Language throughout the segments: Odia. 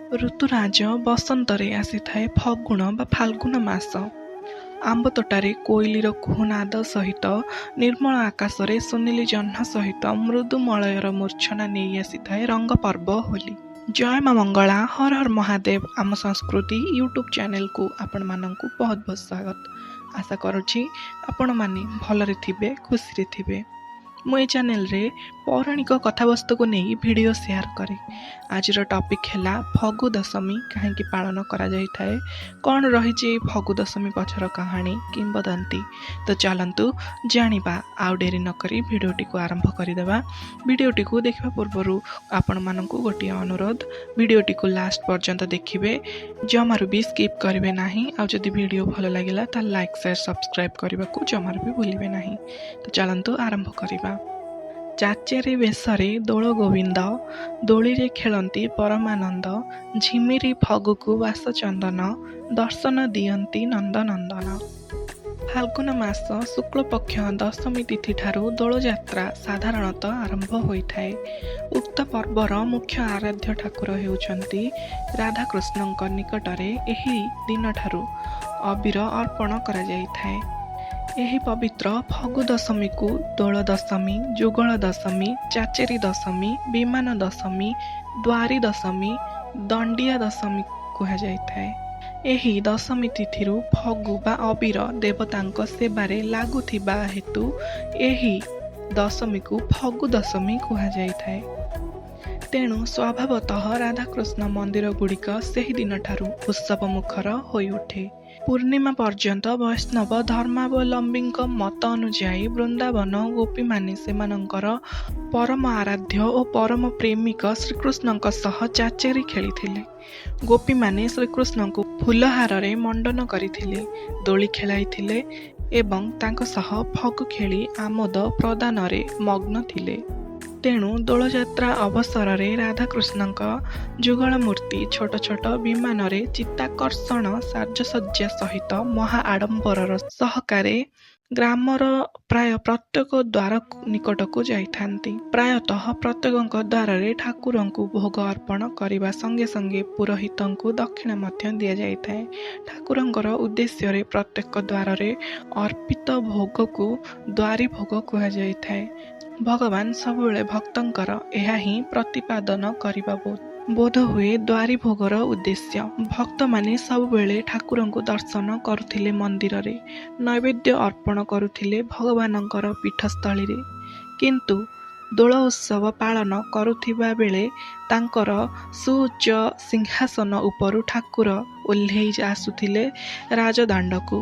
ଋତୁରାଜ ବସନ୍ତରେ ଆସିଥାଏ ଫଗୁଣ ବା ଫାଲ୍ଗୁନ ମାସ। ଆମ୍ବତୋଟାରେ କୋଇଲିର କୁହୁନାଦ ସହିତ ନିର୍ମଳ ଆକାଶରେ ସୁନେଲି ଜହ୍ନ ସହିତ ମୃଦୁ ମଳୟର ମୂର୍ଚ୍ଛନା ନେଇ ଆସିଥାଏ ରଙ୍ଗ ପର୍ବ ହୋଲି। ଜୟ ମା ମଙ୍ଗଳା, ହର ହର ମହାଦେବ। ଆମ ସଂସ୍କୃତି ୟୁଟ୍ୟୁବ୍ ଚ୍ୟାନେଲକୁ ଆପଣମାନଙ୍କୁ ବହୁତ ବହୁତ ସ୍ୱାଗତ। ଆଶା କରୁଛି ଆପଣମାନେ ଭଲରେ ଥିବେ, ଖୁସିରେ ଥିବେ। ମୁଁ ଏ ଚ୍ୟାନେଲରେ ପୌରାଣିକ କଥାବସ୍ତୁକୁ ନେଇ ଭିଡ଼ିଓ ସେୟାର କରେ। ଆଜିର ଟପିକ୍ ହେଲା ଫଗୁ ଦଶମୀ କାହିଁକି ପାଳନ କରାଯାଇଥାଏ, କ'ଣ ରହିଛି ଏଇ ଫଗୁ ଦଶମୀ ପଛର କାହାଣୀ, କିମ୍ବଦନ୍ତୀ। ତ ଚାଲନ୍ତୁ ଜାଣିବା। ଆଉ ଡେରି ନକରି ଭିଡ଼ିଓଟିକୁ ଆରମ୍ଭ କରିଦେବା। ଭିଡ଼ିଓଟିକୁ ଦେଖିବା ପୂର୍ବରୁ ଆପଣମାନଙ୍କୁ ଗୋଟିଏ ଅନୁରୋଧ, ଭିଡ଼ିଓଟିକୁ ଲାଷ୍ଟ ପର୍ଯ୍ୟନ୍ତ ଦେଖିବେ, ଜମାରୁ ବି ସ୍କିପ୍ କରିବେ ନାହିଁ। ଆଉ ଯଦି ଭିଡ଼ିଓ ଭଲ ଲାଗିଲା, ତାହେଲେ ଲାଇକ୍, ସେୟାର, ସବସ୍କ୍ରାଇବ୍ କରିବାକୁ ଜମାରୁ ବି ଭୁଲିବେ ନାହିଁ। ତ ଚାଲନ୍ତୁ ଆରମ୍ଭ କରିବା। ଚାଚେରୀ ବେଶରେ ଦୋଳ ଗୋବିନ୍ଦ, ଦୋଳିରେ ଖେଳନ୍ତି ପରମାନନ୍ଦ, ଝିମିରି ଫଗୁକୁ ବାସ ଚନ୍ଦନ, ଦର୍ଶନ ଦିଅନ୍ତି ନନ୍ଦନନ୍ଦନ। ଫାଲ୍ଗୁନ ମାସ ଶୁକ୍ଳପକ୍ଷ ଦଶମୀ ତିଥିଠାରୁ ଦୋଳଯାତ୍ରା ସାଧାରଣତଃ ଆରମ୍ଭ ହୋଇଥାଏ। ଉକ୍ତ ପର୍ବର ମୁଖ୍ୟ ଆରାଧ୍ୟ ଠାକୁର ହେଉଛନ୍ତି ରାଧାକୃଷ୍ଣଙ୍କ ନିକଟରେ ଏହି ଦିନଠାରୁ ଅବିର ଅର୍ପଣ କରାଯାଇଥାଏ। ଏହି ପବିତ୍ର ଫଗୁ ଦଶମୀକୁ ଦୋଳ ଦଶମୀ, ଯୁଗଳ ଦଶମୀ, ଚାଚେରୀ ଦଶମୀ, ବିମାନ ଦଶମୀ, ଦ୍ୱାରୀ ଦଶମୀ, ଦଣ୍ଡିଆ ଦଶମୀ କୁହାଯାଇଥାଏ। ଏହି ଦଶମୀ ତିଥିରୁ ଫଗୁ ବା ଅବିର ଦେବତାଙ୍କ ସେବାରେ ଲାଗୁଥିବା ହେତୁ ଏହି ଦଶମୀକୁ ଫଗୁ ଦଶମୀ କୁହାଯାଇଥାଏ। ତେଣୁ ସ୍ୱଭାବତଃ ରାଧାକୃଷ୍ଣ ମନ୍ଦିରଗୁଡ଼ିକ ସେହିଦିନଠାରୁ ଉତ୍ସବ ମୁଖର ହୋଇଉଠେ। ପୂର୍ଣ୍ଣିମା ପର୍ଯ୍ୟନ୍ତ। ବୈଷ୍ଣବ ଧର୍ମାବଲମ୍ବୀଙ୍କ ମତ ଅନୁଯାୟୀ ବୃନ୍ଦାବନ ଗୋପୀମାନେ ସେମାନଙ୍କର ପରମ ଆରାଧ୍ୟ ଓ ପରମ ପ୍ରେମିକ ଶ୍ରୀକୃଷ୍ଣଙ୍କ ସହ ଚାଚେରୀ ଖେଳିଥିଲେ। ଗୋପୀମାନେ ଶ୍ରୀକୃଷ୍ଣଙ୍କୁ ଫୁଲହାରରେ ମଣ୍ଡନ କରିଥିଲେ, ଦୋଳି ଖେଳାଇଥିଲେ ଏବଂ ତାଙ୍କ ସହ ଫଗୁ ଖେଳି ଆମୋଦ ପ୍ରଦାନରେ ମଗ୍ନ ଥିଲେ। ତେଣୁ ଦୋଳଯାତ୍ରା ଅବସରରେ ରାଧାକୃଷ୍ଣଙ୍କ ଯୁଗଳ ମୂର୍ତ୍ତି ଛୋଟ ଛୋଟ ବିମାନରେ ଚିତ୍ତାକର୍ଷଣ ସାଜସଜ୍ଜା ସହିତ ମହା ଆଡ଼ମ୍ବରର ସହକାରେ ଗ୍ରାମର ପ୍ରାୟ ପ୍ରତ୍ୟେକ ଦ୍ୱାର ନିକଟକୁ ଯାଇଥାନ୍ତି। ପ୍ରାୟତଃ ପ୍ରତ୍ୟେକଙ୍କ ଦ୍ୱାରରେ ଠାକୁରଙ୍କୁ ଭୋଗ ଅର୍ପଣ କରିବା ସଙ୍ଗେ ସଙ୍ଗେ ପୁରୋହିତଙ୍କୁ ଦକ୍ଷିଣା ମଧ୍ୟ ଦିଆଯାଇଥାଏ। ଠାକୁରଙ୍କର ଉଦ୍ଦେଶ୍ୟରେ ପ୍ରତ୍ୟେକ ଦ୍ୱାରରେ ଅର୍ପିତ ଭୋଗକୁ ଦ୍ୱାରୀ ଭୋଗ କୁହାଯାଇଥାଏ। ଭଗବାନ ସବୁବେଳେ ଭକ୍ତଙ୍କର, ଏହା ହିଁ ପ୍ରତିପାଦନ କରିବା ବୋଧହୁଏ ଦ୍ୱାରୀ ଭୋଗର ଉଦ୍ଦେଶ୍ୟ। ଭକ୍ତମାନେ ସବୁବେଳେ ଠାକୁରଙ୍କୁ ଦର୍ଶନ କରୁଥିଲେ ମନ୍ଦିରରେ, ନୈବେଦ୍ୟ ଅର୍ପଣ କରୁଥିଲେ ଭଗବାନଙ୍କର ପୀଠସ୍ଥଳୀରେ, କିନ୍ତୁ ଦୋଳ ଉତ୍ସବ ପାଳନ କରୁଥିବା ବେଳେ ତାଙ୍କର ସୁଉଚ୍ଚ ସିଂହାସନ ଉପରୁ ଠାକୁର ଓହ୍ଲେଇ ଆସୁଥିଲେ ରାଜଦାଣ୍ଡକୁ,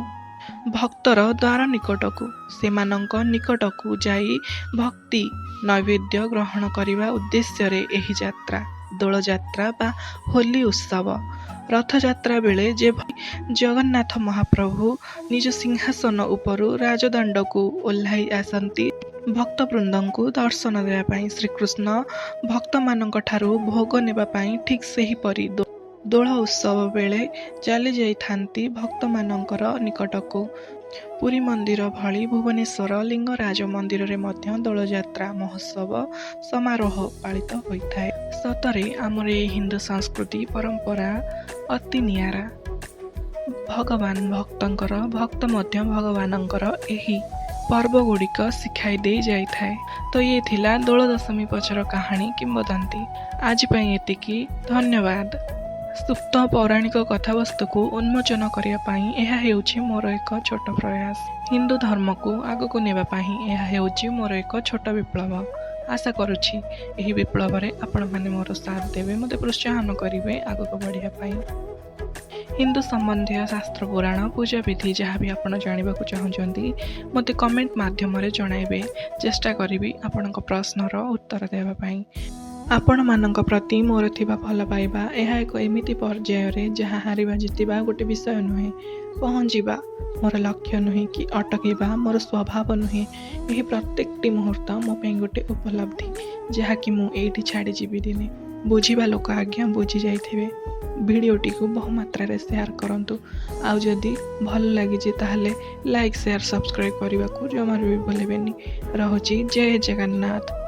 ଭକ୍ତର ଦ୍ୱାର ନିକଟକୁ, ସେମାନଙ୍କ ନିକଟକୁ ଯାଇ ଭକ୍ତି ନୈବେଦ୍ୟ ଗ୍ରହଣ କରିବା ଉଦ୍ଦେଶ୍ୟରେ ଏହି ଯାତ୍ରା, ଦୋଳଯାତ୍ରା ବା ହୋଲି ଉତ୍ସବ। ରଥଯାତ୍ରା ବେଳେ ଯେଭଳି ଜଗନ୍ନାଥ ମହାପ୍ରଭୁ ନିଜ ସିଂହାସନ ଉପରୁ ରାଜଦାଣ୍ଡକୁ ଓହ୍ଲାଇ ଆସନ୍ତି ଭକ୍ତବୃନ୍ଦଙ୍କୁ ଦର୍ଶନ ଦେବା ପାଇଁ, ଶ୍ରୀକୃଷ୍ଣ ଭକ୍ତମାନଙ୍କଠାରୁ ଭୋଗ ନେବା ପାଇଁ, ଠିକ୍ ସେହିପରି ଦୋଳ ଉତ୍ସବ ବେଳେ ଚାଲିଯାଇଥାନ୍ତି ଭକ୍ତମାନଙ୍କର ନିକଟକୁ। ପୁରୀ ମନ୍ଦିର ଭଳି ଭୁବନେଶ୍ୱର ଲିଙ୍ଗରାଜ ମନ୍ଦିରରେ ମଧ୍ୟ ଦୋଳଯାତ୍ରା ମହୋତ୍ସବ ସମାରୋହ ପାଳିତ ହୋଇଥାଏ। ସତରେ ଆମର ଏହି ହିନ୍ଦୁ ସଂସ୍କୃତି ପରମ୍ପରା ଅତି ନିଆରା। ଭଗବାନ ଭକ୍ତଙ୍କର, ଭକ୍ତ ମଧ୍ୟ ଭଗବାନଙ୍କର, ଏହି ପର୍ବଗୁଡ଼ିକ ଶିଖାଇ ଦେଇ ଯାଇଥାଏ। ତ ଇଏ ଥିଲା ଦୋଳ ଦଶମୀ ପଛର କାହାଣୀ, କିମ୍ବଦନ୍ତୀ। ଆଜି ପାଇଁ ଏତିକି, ଧନ୍ୟବାଦ। ସୁପ୍ତ ପୌରାଣିକ କଥାବସ୍ତୁକୁ ଉନ୍ମୋଚନ କରିବା ପାଇଁ ଏହା ହେଉଛି ମୋର ଏକ ଛୋଟ ପ୍ରୟାସ। ହିନ୍ଦୁ ଧର୍ମକୁ ଆଗକୁ ନେବା ପାଇଁ ଏହା ହେଉଛି ମୋର ଏକ ଛୋଟ ବିପ୍ଳବ। ଆଶା କରୁଛି ଏହି ବିପ୍ଳବରେ ଆପଣମାନେ ମୋର ସାଥ ଦେବେ, ମୋତେ ପ୍ରୋତ୍ସାହନ କରିବେ ଆଗକୁ ବଢ଼ିବା ପାଇଁ। ହିନ୍ଦୁ ସମ୍ବନ୍ଧୀୟ ଶାସ୍ତ୍ର ପୁରାଣ, ପୂଜା ବିଧି ଯାହା ବି ଆପଣ ଜାଣିବାକୁ ଚାହୁଁଛନ୍ତି, ମୋତେ କମେଣ୍ଟ ମାଧ୍ୟମରେ ଜଣାଇବେ। ଚେଷ୍ଟା କରିବି ଆପଣଙ୍କ ପ୍ରଶ୍ନର ଉତ୍ତର ଦେବା ପାଇଁ। ଆପଣମାନଙ୍କ ପ୍ରତି ମୋର ଥିବା ଭଲ ପାଇବା, ଏହା ଏକ ଏମିତି ପର୍ଯ୍ୟାୟରେ ଯାହା ହାରିବା ଜିତିବା ଗୋଟେ ବିଷୟ ନୁହେଁ, ପହଞ୍ଚିବା ମୋର ଲକ୍ଷ୍ୟ ନୁହେଁ କି ଅଟକିବା ମୋର ସ୍ୱଭାବ ନୁହେଁ। ଏହି ପ୍ରତ୍ୟେକଟି ମୁହୂର୍ତ୍ତ ମୋ ପାଇଁ ଗୋଟେ ଉପଲବ୍ଧି, ଯାହାକି ମୁଁ ଏଇଠି ଛାଡ଼ିଯିବି ଦିନେ। ବୁଝିବା ଲୋକ ଆଜ୍ଞା ବୁଝି ଯାଇଥିବେ। ଭିଡ଼ିଓଟିକୁ ବହୁ ମାତ୍ରାରେ ସେୟାର କରନ୍ତୁ। ଆଉ ଯଦି ଭଲ ଲାଗିଛି, ତାହେଲେ ଲାଇକ୍, ସେୟାର, ସବସ୍କ୍ରାଇବ୍ କରିବାକୁ ଜମାରୁ ବି ଭୁଲିବେନି। ରହୁଛି, ଜୟ ଜଗନ୍ନାଥ।